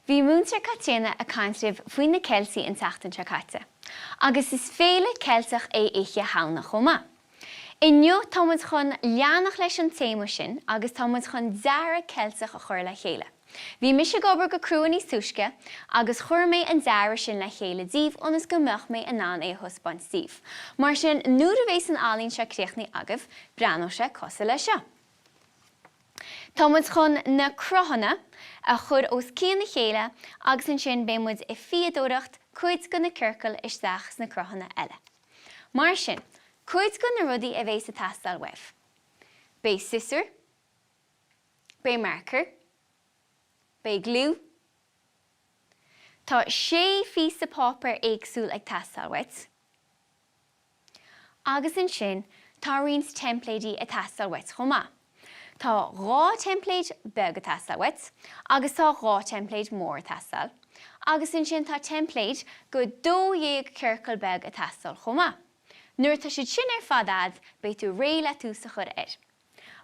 Bhí Múinteoir Caitríona ag caint libh faoi na Ceiltigh an tseachtain seo caite, agus is féile Ceilteach é Oíche Shamhna chomh maith. Inniu tá muid chun leanacht leis an téama sin agus tá muid chun dearadh Ceilteach a chur le chéile. Bhí mise ag obair go crua níos túisce agus chuir mé an dearadh sin le chéile daoibh ionas go mbeadh mé in ann é a thaispeáint daoibh. Mar sin nuair a bhéas an ealaín seo críochnaithe agaibh, breathnóidh sé cosúil le seo. Tá muid chun na cruthanna a chur os cionn a chéile agus ansin beidh muid ag fíodóireacht cuid de na ciorcail isteach sna cruthanna eile. Mar sin, cuid de na rudaí a bhéas ag teastáil uaibh. Beidh siosúr, beidh marker, beidh gliú, tá sé phíosa páipéir éagsúil ag teastáil uait, Agus ansin tá roinnt teimpléidí ag teastáil uait chomh maith. Tá 2 teimpléid beag ag teastáil uait agus tá 2 teimpléid mór ag teastáil. Agus ansin tá teimpléid go 12 ciorcal beag ag teastáil chomh maith. Nuair atá siad sin ar fad a'd beidh tú réidh le tús a chur air.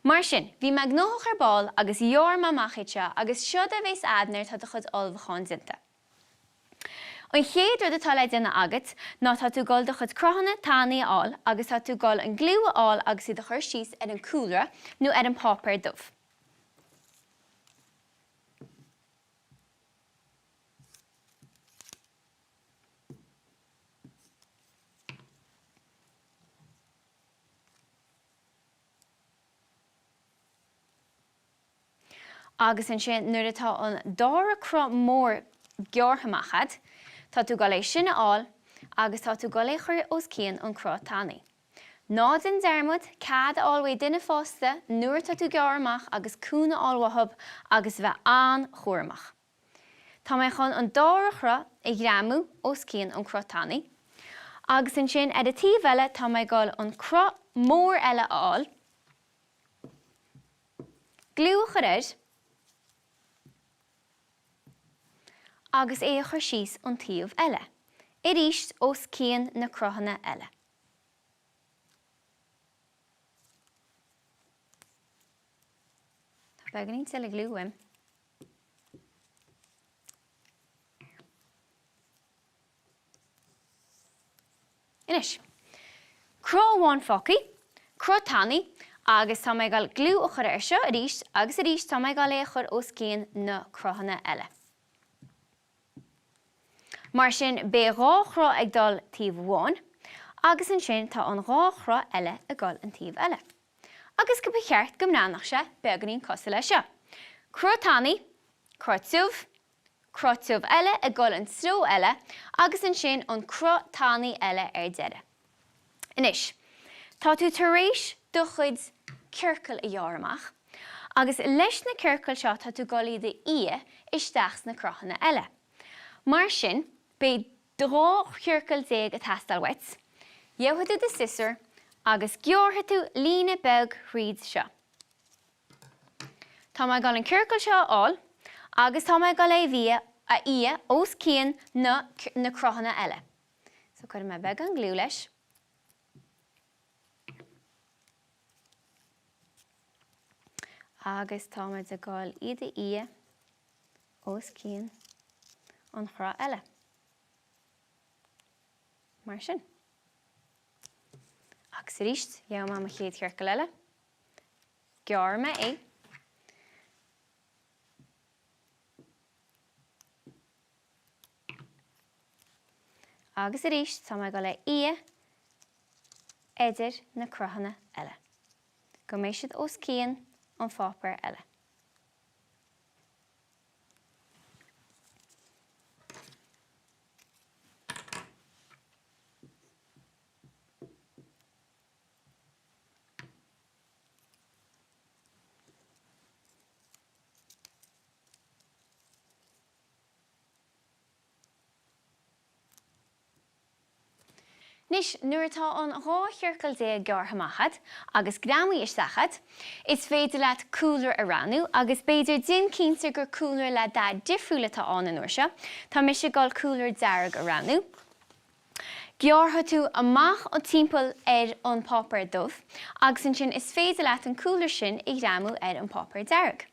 Mar sin, bhí mé gnóthach ar ball agus ghearr mé amach iad seo agus seod a bhéas a'd nuair atá do chuid ullmhúcháin déanta. An chéad rud atá le déanamh agat ná tá tú ag dul do chuid cruthanna tanaí a fháil agus tá tú ag dul an gliú a fháil agus iad a chur síos ar an cúlra nó ar an páipéar dubh. Agus ansin nuair atá an dara cruth mór gearrtha amach a'd, tá tú ag dul é sin a fháil agus tá tú ag dul é chur os cionn an cruth tanaí. Ná déan dearmad cead a fháil uaidh duine fásta nuair atá tú ag gearradh amach agus cúnamh a fháil uathub agus bheith an-chúramach. Tá mé chun an dara chruth a ghreamú os cionn an cruth tanaí agus ansin ar an taobh eile tá mé ag dul an cruth mór eile a fháil Gliú a chur air agus é a chur síos an taobh eile, arís os cionn na cruthanna eile. Tá beagáinín tuilleadh gliú uaim. Anois, cruth amháin fágtha, cruth tanaí, agus tá mé ag dul gliú a chur air seo arís agus arís tá mé ag dul é a chur os cionn na cruthanna eile. Mar sin, beidh dhá chruth ag dul taobh amháin agus ansin tá an dhá chruth eile ag dul an taobh eile. Agus go ba cheart go mbreathnódh sé beagáinín cosúil le seo. Cruth tanaí, cruth tiubh, cruth tiubh eile ag dul an treo eile agus ansin an cruth tanaí eile ar deireadh. Anois, tá tú tar éis do chuid ciorcal a ghearradh amach agus leis na ciorcail seo tá tú ag dul iad a fhí isteach sna cruthanna eile. Mar sin, beidh 12 chiorcal ag teastáil uait. Gheobhaidh tú do siosúr agus gearrfaidh tú líne beag thríd seo. Tá mé ag dul an ciorcal seo a fháil agus tá mé ag dul é a fhí os cionn na na cruthanna eile. So cuirfidh mé beagán gliú leis. Agus tá muid ag dul iad a fhí os cionn an chruth eile. Mar sin. Agus arís, gheobhaidh mé mo chéad chiorcal eile. Gearrfaidh mé é. Agus arís, tá mé ag dul é a fhí idir na cruthanna eile, go mbeidh siad os cionn an pháipéir eile. Anois, nuair atá an 12 chiorcal gearrtha amach agat agus greamaithe isteach agat, is féidir leat cúlra a roghnú agus b'fhéidir déan cinnte gur cúlra le dath difriúil atá ann an uair seo. Tá mise ag dul cúlra dearg a roghnú. Gearrfaidh tú amach an timpeall ar an páipéar dubh agus ansin is féidir leat an cúlra sin a ghreamú ar an páipéar dearg.